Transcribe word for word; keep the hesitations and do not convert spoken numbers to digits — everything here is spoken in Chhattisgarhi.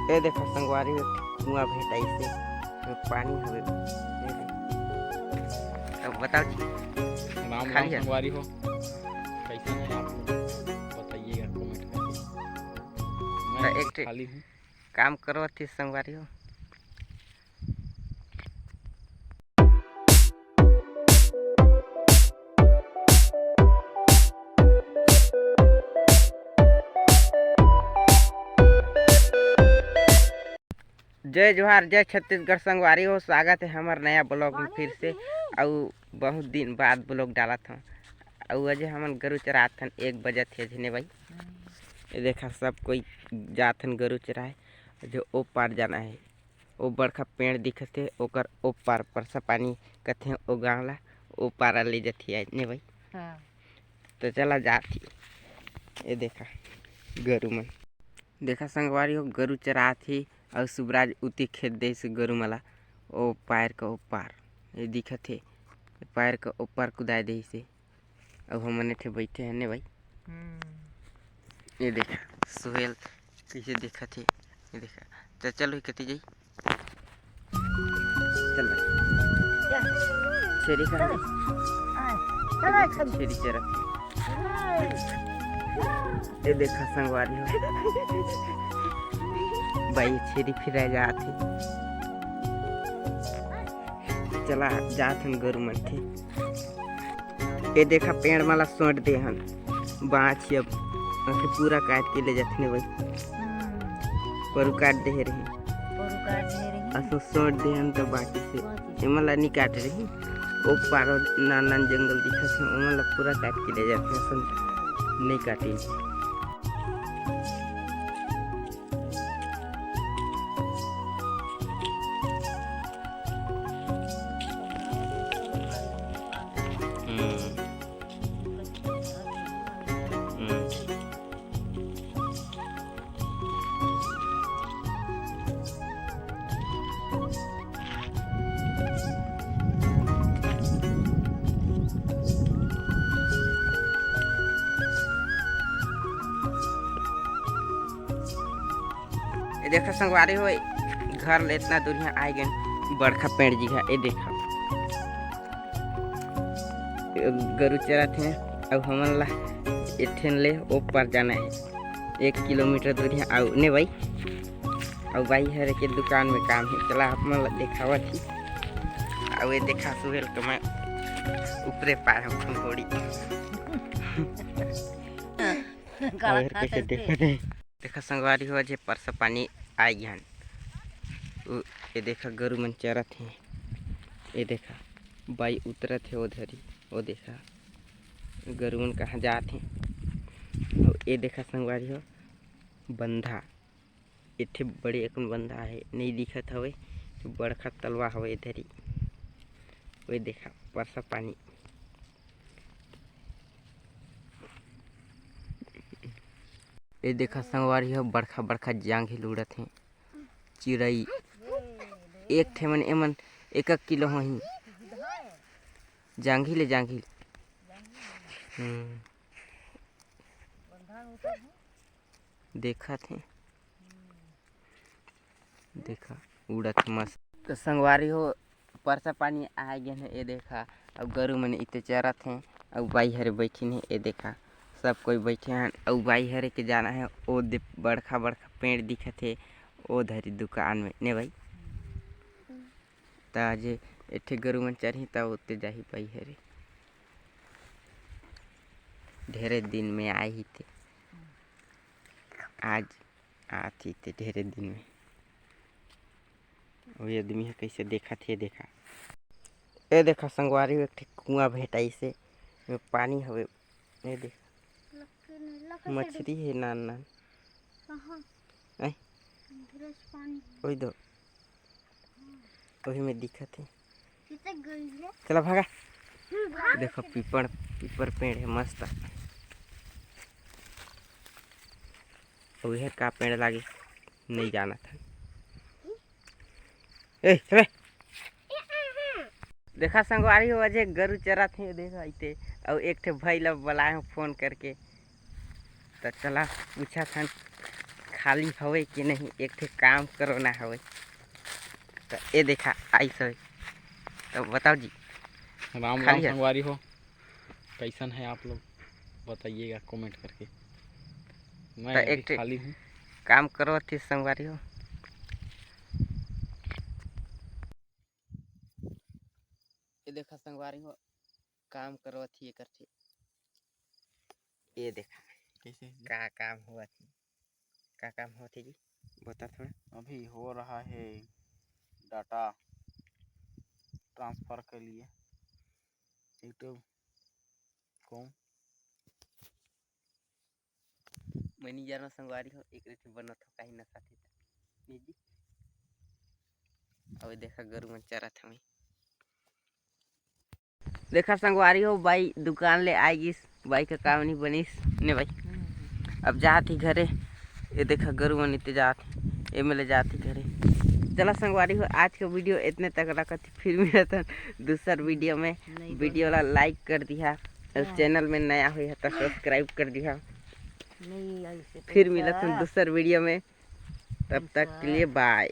ए देखो संगवारी हो, कुआं भेटाइसे, एमे पानी हवे। ए देख। अब बताओ जी, राम राम खाली है? संगवारी हो, कैसन है आप लोग? बताइएगा comment करके। तो मैं एक ठे खाली हूँ। काम करो थी संगवारी हो। जय जोहार, जय छत्तीसगढ़ संगवारी हो, स्वागत है हमर नया vlog में फिर से। अउ बहुत दिन बाद vlog डालत हन। अउ अजे हमन गरु चरात हन, एक बजत हे झिने भाई। ये देखा, सब कोई जात हन गरु चराए, जो ओ पार जाना है। ओ बड़का पेड़ दिखत हे, ओकर ओ पार परसा पानी कथे ओ गाँव ला, ओ पारा ले जथे आज ने भाई। हाँ। तो चला जात ही। ये देखा गरु मन, देखा संगवारी हो, गरु चरात ही। अउ सुबराज उती खेत देस गरु मला, ओ पार का ओ पार, ये दिखत हे, पार का ओ पार कुदाए देस। अउ हमन एठे बइठे हन ने भाई। हम्म। ये देखा सुहेल कइसे देखत हे, ये देखा। त चलो कति जाई, चल भाई। छेरी का चल। छेरी चरत हे। ये देखा संगवारी हो, बाई छेरी फिरा जात हे। चला जात हन गरु मन के। ये देखा पेड़ मला सोंट दे हन, बाँच अब आके पूरा काट के ले जात ने भाई। हम्म। परू काट दे रही। परू काट दे रही। असो सोंट दे हन तो बाकी से बाकी। एमन ला नी काट रही। ओ पारो नान नान जंगल दिखत हे, ओमन ला पूरा काट के ले जात हे, असन नी काटी। हम्म। हम्म। ये देखा संगवारी हो, घर ले इतना दूरिया आए गए, बड़का पेड़ जी हे। ये देखा, गरु चरत हे, अब हमन ला एठेन ले ओ पार जाना हे, एक किलोमीटर दूरिया। अउ ने भाई, अउ बाई हरे के दुकान में काम हे, चला आप मन ला देखावत ही। अउ ये देखा सुहेल के मैं ऊपरे पार हूँ घोड़ी। काला और कैसे खाते थे। देखा थे। देखा संगवारी हो, जे परसा पानी आए गए हन। उ, ये देखा गरु मन चरत हे। ये देखा बाई उतरत हे ओ धरी। ओ देखा गरु मन कहाँ जात हे। अउ ये देखा संगवारी हो बंधा, एठे बड़े अकन बंधा हे, नहीं दिखत हवे। तो बड़का तलवा हवे ए धरी। ओए देखा परसा पानी। ए देखा संगवारी हो, बड़का बड़का जांघिल उड़त हे। चिड़ई एक ठे मन, एमन एक एक किलो होही। जांघिल ए जांघिल। हम्म। देखत हे, देखा उड़त हे मस्त। तो संगवारी हो, परसा पानी आ गए हे, ए देखा। अब गरु मन इते चरत हे, अउ बाई हरे बैठिन हे, ए देखा। सब कोई बैठे हन, अउ बाई हरे के जाना हे, ओ दे बड़का बड़का पेड़ दिखत हे, ओ धरी दुकान में, ने बाई? त आज एठे गरु मन चरही, त ओते जाही बाई हरे। ढेरे दिन में आही ते, आज आत ही ते ढेरे दिन में। वही आदमी हे, कैसे देखत हे, देखा। ए देखा संगवारी, एक ठे कुआं भेटाइसे, एमे पानी हवे। ए देख, मछरी हे नान नान। कहाँ? ऐ? धीरज पानी। ओई दो। ओही में दिखत हे। कितने गई है? चला भागा। हम्म, भाग। देखो पीपड़, पीपर पेड़ हे मस्त। ओहे का पेड़ लागे, नहीं जानत हे। ए, चले। देखा संगवारी हो, अजे गरु चरत हे, देखा इते। अउ एक ठे भाई ला बुलाए हो फोन करके। त चला पूछत हन, खाली हवे कि नहीं, एक ठे काम करवाना हवे। तो ये देखा, आइस हवे। तो बताओ जी। राम खाली राम है। संगवारी हो, कैसन है आप लोग, बताइएगा कमेंट करके। मैं तो अभी एक ठे खाली हूँ। काम करवात ही संगवारी हो। ये देखा संगवारी हो, काम करवात ही एकर ठे। ये देखा। कैसे? का काम होवत ही? का काम होवत ही जी? बता थोड़ा। अभी हो रहा है डाटा ट्रांसफर के लिए यूट्यूब को। मैनेजर में संगवारी हो, एक रीति बनत हो, कहीं नसा थे। ये जी। अब देखा, गरु मन चरत हवे। देखा संगवारी हो, बाई दुकान ले आए गिस, बाई का काम नहीं बनिस ने बाई। अब जात ही घरे। ये देखा, गरु मन इते जात ही, एमे ले जात ही घरे। चला संगवारी हो, आज का वीडियो इतने तक रखत ही, फिर मिलत हन दूसर वीडियो में। वीडियो ला लाइक कर दिहा और चैनल में नया हुई है तो सब्सक्राइब कर दिहा। फिर मिलत हन दूसर वीडियो में, तब तक के लिए बाय।